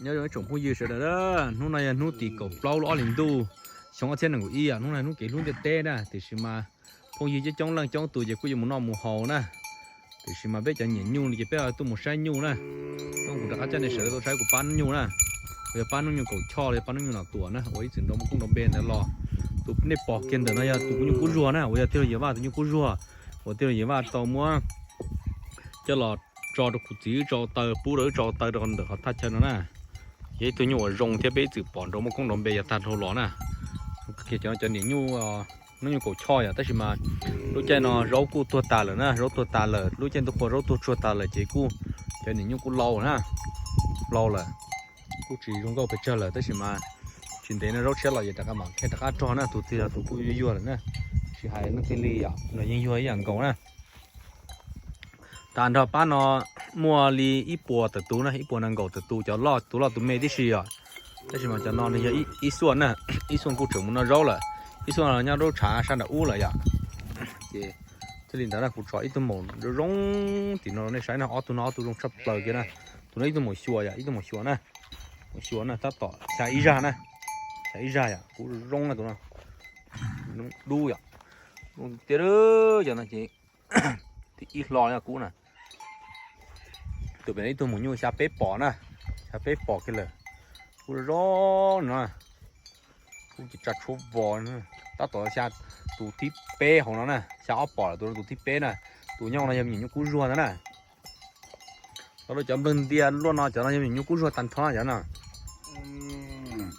Nyob zoo ib tsoom phooj ywg sawv daws, hnub no yog hnub tim kaum plaub lub ob hlis ntuj, xyoo ob txhiab nees nkaum ib, hnub no yog hnub kev hlub ntiaj teb na, tiam sis mas phooj ywg coob coob leej coob tus ces kuj yuav mus noj mus haus na. Tiam sis mas peb cov niam nyuj ces peb tuaj mus saib nyuj na. Kuv rov qab coj nej sawv daws tuaj saib kuv pab nyuj na. Kuv yog pab hnub nyuj Kaum Choj los yog pab hnub nyuj Nom Tuam na, uas ib txwm nrov muaj koob nrov npe ntawd los. Tus nej pom kiag ntawm no yog tus kuv nyuj Kub Zuag na, uas yog tij laug Yias Vaj tus nyuj Kub Zuag, uas tij laug Yias Vaj tau muab coj los tso rau kuv txiv wb tso taw, pub rau wb tso taw rau ntawm qhov thaj chaw no na. Yog ib tug nyuj uas zoo thiab peb ib txwm pom nrov muaj koob nrov npe yav tag dhau los na. Cov niam nyuj, hnub nyuj Kaum Choj yom, tab sis mas lub caij no zaub kuj tuag tas lawm na, zaub tuag tas lawm, lub caij ntuj qhua zaub tuag tsuag tas lawm ces kuj, cov niam nyuj kuj lau na, lau lawm, kuj tsis zoo nkauj pes tsawg lawm, tab sis mas tsis ntev no zaub tshiab los yuav rov qab mam thiaj rov qab rog na, tus twg los tus kuj yuag yuag lawm na, tsis hais leej twg li yom, los yeej yuag ib yam nkaus na. Tas nrho pab no muaj li ib puas tawm tus na, ib puas nees nkaum tawm tus, cov loj tus loj tus me tib si yom. Tab sis mas cov no nws yog ib xuaj na, ib xuaj kuj tseem mus noj zaub lawm, ib xuaj nyob zaub tshav sab nram ub lawm yom. Ces thiaj li ntawd na kuv tso ib tug maum zoo zoo tim no rau nej saib na, ob tug no ob tug zoo tshaj plaws kiag na. Tus no ib tug maum xyuas yom, ib tug maum xyuas na, maum xyuas na tab tom xya ib zag na, xya ib zag yom, kub zoo zoo na tus no, dub yom, zoo tiag. Cov no ces ib hlo yog kub na. Tus pem no ib tug maum nyuj xya peb pom na, xya peb pom kiag lawm, kub zoo zoo no. Kub ces tsa tshuab vos, tab tom xya tus thib peb hauv no na, xya ob pom lawm, tus no tus thib peb na. Tus nyob no yog me nyuam nyuj Kub Zuag ntag na. Los rau cov nplawg ntias luaj no, cov no yog me nyuam nyuj Kub Zuag tag nrho cov no.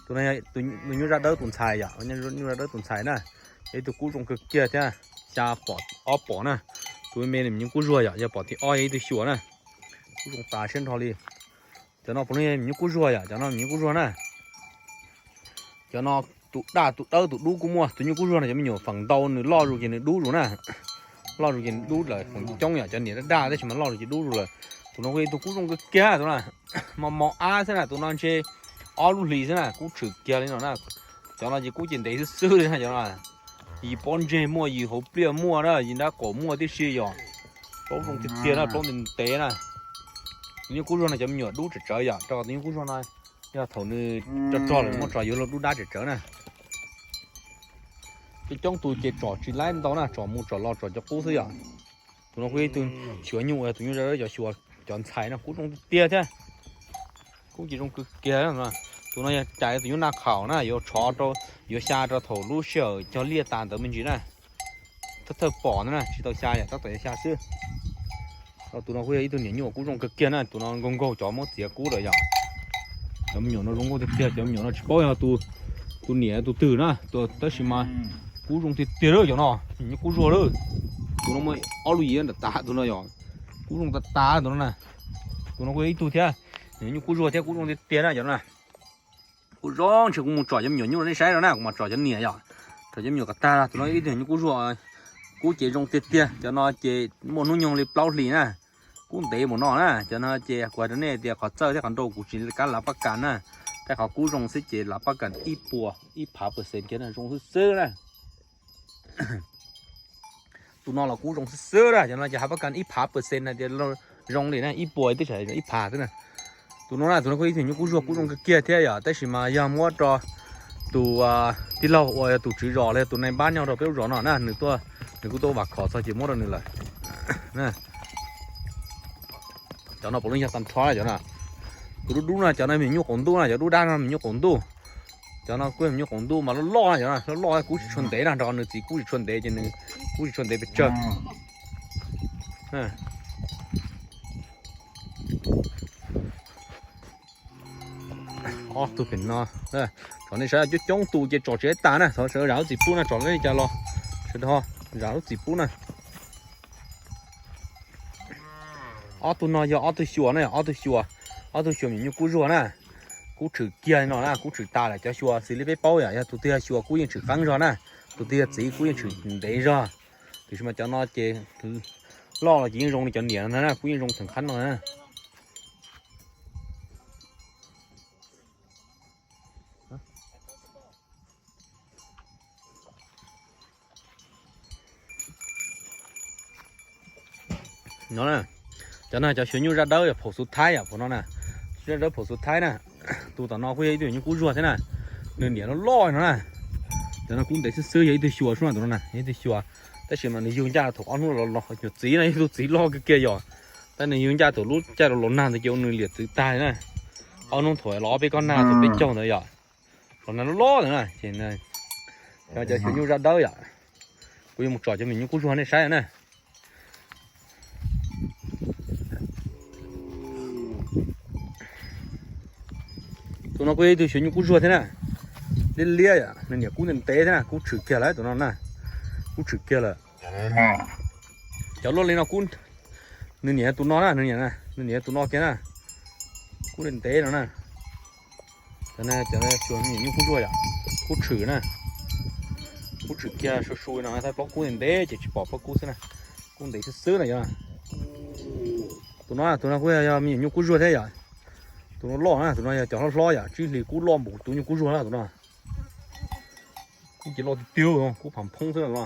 Tus no yog tus nyuj zaj dawb tus ntxhais yom, nyuj zaj dawb tus ntxhais na. Yog ib tug kub zoo kawg kiag thiab, xya pom ob pom na. Tus me me me nyuam nyuj Kub Zuag yom, yog pom thib ob yog ib tug xyuas na. Kub zoo tas siab nrho li. Cov no puav leej yog me nyuam nyuj Kub Zuag yom, cov no me nyuam nyuj Kub Zuag na. Cov no tus daj tus dawb tus dub kuj muaj, tus nyuj Kub Zuag no cov me nyuam feem ntau nws loj zus ces nws dub zus na. Loj zus ces nws dub lawm feem coob yom, cov niam daj daj tab sis mas loj zus ces dub zus lawm. Tus no kuj yog ib tug kub zoo kawg kiag tus na, mos mos ab xwb na, tus no ntshe ob lub hlis xwb na, kub tshwm kiag li no na. Cov no ces kub ces ntev xwb xwb li na cov no. Yim pob ntseg muaj, yim hauv pliaj muaj na, yim nrab qaum muaj tib si yom. Plaub zoo tiag tiag na, plaub ntev ntev na. Tus nyuj Kub Zuag no cov me nyuam dub tsawv tsawv yom, rau qhov tus nyuj Kub Zuag no yog thaum nws rog rog lawm muab tso yuav luag dub dab tsawv tsawv na. Coob coob tus ces tsom tsis laib ntau na, tsom mus tsom los tsom cov qub xwb yom. Tus no kuj yog ib tug xyuas nyuj, tus nyuj zaj dawb cov xyuas cov ntxhais no kub zoo tiag tiag thiab. Kub ces zoo kawg kiag. Tus no yog cais tus nyuj naj khaum na, yuav tshov rau, yuav xya rau thaum lub sij hawm cog liaj tas ntawd me ntsis na. Thawj thawj pom ntawd na, tsis tau xya yom, tab tom yuav xya xwb. Tus no kuj yog ib tug niam nyuj kub zoo kawg kiag na, tus no nkaug nkaug cov muab txiav kub lawm yom. Cov me nyuam no zoo nkauj tiag tiag, cov me nyuam no tsis paub yog tus, tus niam tus twg na, tab sis mas kub zoo tiag tiag lawm cov no, me nyuam nyuj Kub Zuag lawm. Tus no muaj ob lub yiv nram tav tus no yom, kub zoo tas tas tus no na. Tus no kuj yog ib tug thiab, me nyuam nyuj Kub Zuag thiab kub zoo tiag tiag na cov no na. Kuv zoo ntshe kuv mus tsom cov me nyuam nyuj rau nej saib rau na, kuv mam tsom cov niam yom. Tsom cov me nyuam kom tag, tus no ib tug nyuj Kub Zuag, kub ces zoo tiag tiag, cov no ces muaj hnub nyoog li plaub hlis na, kub ntev mus no na. Cov no ces kuv hais rau nej tias qhov txawj thiab qhov nrau kuv tsis kam lab pab kas na, tab qhov kub zoo xwb ces lab pab kas ib puas ib phav percent kiag na, zoo xwb xwb na. Tus no los kub zoo xwb xwb na, cov no ces hab pab kas ib phav percent na tias zoo li na, ib puas twb tsis ib phav xwb na. Tus no na, tus no kuj ib tug nyuj Kub Zuag kub zoo kawg kiag thiab yom, tab sis mas yog muab rau tus tij laug uas yog tus tswv zos los yog tus nai npab nyob rau peb lub zos no na, nws tuaj, nws kuj tuaj vam khom txog ces muab rau nws lawm. Cov no puav leej yog tag nrho na cov no. Tus dub dub no cov no me nyuam nyuj qaum ntuj na, cov dub dab no me nyuam nyuj qaum ntuj. Cov no kuj me nyuam nyuj qaum ntuj mas loj loj na, cov no loj loj kuj tsis tshua ntev na, rau qhov nws txiv kub tsis tshua ntev ces nws kub tsis tshua ntev pes tsawg. Ob tug pem no, tsom nej saib coob coob tus ces tsom tsis tag na, thov sawv daws zam lub txim pub na, tsom li cas los sawv daws zam lub txim pub na. Ob tug no yog ob tug xyuas na, ob tug xyuas, ob tug xyuas me nyuam nyuj Kub Zuag na. Kub tshwm kiag li no na, kub tshwm tas lawm, cov xyuas xws li peb paub yom, yog tus twg yog xyuas kub yeej tshwm qeeb zog na, tus twg yog txiv kub yeej tshwm ntev zog. Tiam sis mas cov no ces loj los ces yeej zoo li cov niam no ntag na, kub yeej zoo theem qhab no na. No, cov no cov xyuas nyuj zaj dawb yog phaum xuv thaib yom, phaum no na, zaj dawb phaum xuv thaib na. Tus tom no kuj yog ib tug nyuj kub zuag thiab na, nws niam loj loj no na. Cov no kub ntev xwb xwb, yog ib tug xyuas xwb na, tus no na yog ib tug xyuas, tab sis mas nws yug ncaj thaum ob hnub los los nyuam txiv na, yog tus txiv loj kiag kiag yom, tab nws yug ncaj thaum lub caij los los nag ntawd ces ua nws liam txwv tag na. Ob hnub thaum los ob peb kob nag thaum peb caug ntawd yom, los nag loj loj ntawd na ces cov xyuas nyuj zaj dawb yom. Kuv yuav mus tsom cov me nyuj kub zuag nej saib na. Tus no kuj yog ib tug xyuas nyuj kub zuag thiab na, liab liab yom, nws niam kub ntev ntev thiab na, kub tshwm kiag lawm tus no na, kub tshwm kiag lawm. Cov luaj li no kub, nws niam tus no na, nws niam, nws niam tus no kiag na, kub ntev ntev no na. Cov xyuas me nyuam nyuj kub zuag yom, kub tshwm na, kub tshwm kiag su su no, thaj plaub kub ntev ntev ces tsis pom plaub kub xwb na, kub ntev xwb xwb na yom. Tus no, tus no kuj yog me nyuam nyuj kub zuag thiab yom. Tus no loj na, tus no yog cov hlob hlob yom, tsib hlis kub loj npaum tus nyuj kub zuag na tus no. Kub ces loj tiag tiag, kub phav phoob xwb no.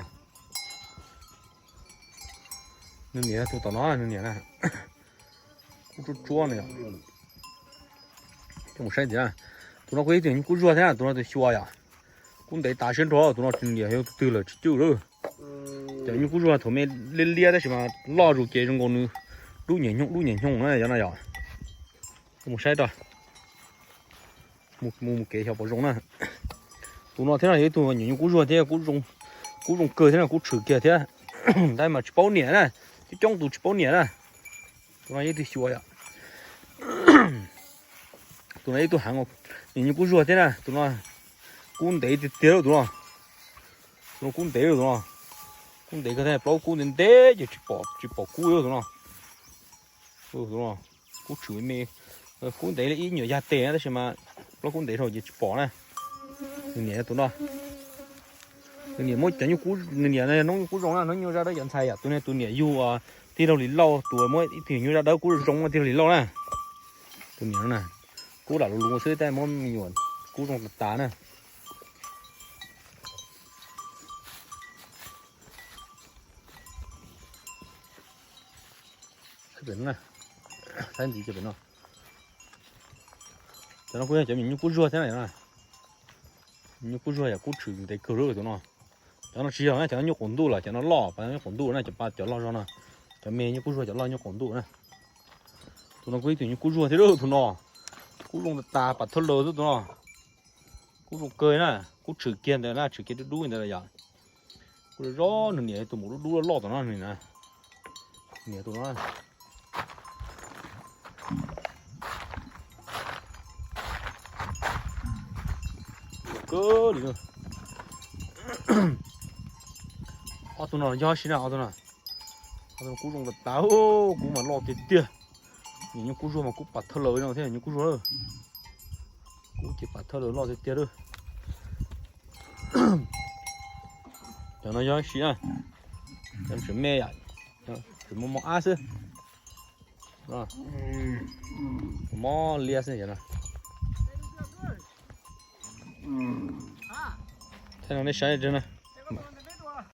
Nws niam tus tom no, nws niam na, kub tsuab tsuab no yom. Coj mus saib ntxiv na. Tus no kuj yog ib tug nyuj kub zuag thiab na, tus no tus xyuas yom. Kub ntev tas siab nrho, tus no nws niam yog tus twg lawm tsis cwj lawm. Cov nyuj kub zuag thaum me liab liab tab sis mas loj zus ces zoo nkaus nws dub nyam nyooj dub nyam nyooj na yom no yom. Coj mus saib rau, mus mus kev xyov puas zoo na. Tus no thiab no yog ib tug nyuam nyuj kub zuag thiab, kub zoo kawg thiab no, kub tshwm kiag thiab. Tab mas tsis paub niam na, coob coob tus tsis paub niam na. Tus no yog ib tug xyuas yom. Tus no yog ib tug heev, nyuam nyuj kub zuag thiab na, tus no kub ntev tiag tiag tus no. Tus no kub ntev tus no, kub ntev kawg thiab, plaub kub ntev ntev ces tsis pom, tsis pom kub tus no. Tus no kub tshwm me, kub ntev li ib nyuam yag tes tab sis mas plaub kub ntev dhau ces tsis pom na. Nws niam tus no, nws niam muab cov nyuj kub, nws niam noob nyuj kub zoo na, noob nyuj zaj dawb cov ntxhais yom, tus no tus niam yug tij laug Lis Lauj, tus muab ib tug nyuj zaj dawb kub zoo tij laug Lis Lauj na. Tus niam no na, kub lam luv luv xwb tab muab me nyuam kub zoo tas tas na. Saib ntxiv cov pem no. Cov no kuj yog cov me nyuam nyuj kub zuag thiab na. Nyuj kub zuag yog kub tshwm ntev kawg lawm tus no. Cov no tsis yog na, cov no nyuj qaum ntuj lawm, cov no loj pas nyuj qaum ntuj na, cov pas cov loj zog no. Cov me nyuj kub zuag cov loj nyuj qaum ntuj na. Tus no kuj ib tug nyuj kub zuag thiab tus no. Kub zoo tas tas pas thawj lawm xwb tus no. Kub zoo kawg na, kub tshwm kiag ntawd na, tshwm kiag dub dub ntawd yom. Kub zoo, nws niam tus maum dub dub loj loj tom no nws na. Niam tus no kawg li. Ob tug no yog si na, ob tug no. Ob tug no kub zoo tas tas, kub mas loj tiag tiag. Nyuam nyuj kub zuag mas kub pas thawj lawm no thiab nyuj kub zuag. Kub ces pas thawj lawm loj tiag tiag lawm. Cov no yog si na, cov tseem me yom, tseem mos mos ab xwb. Mos liab xwb cov no. Thaij no nej saib na.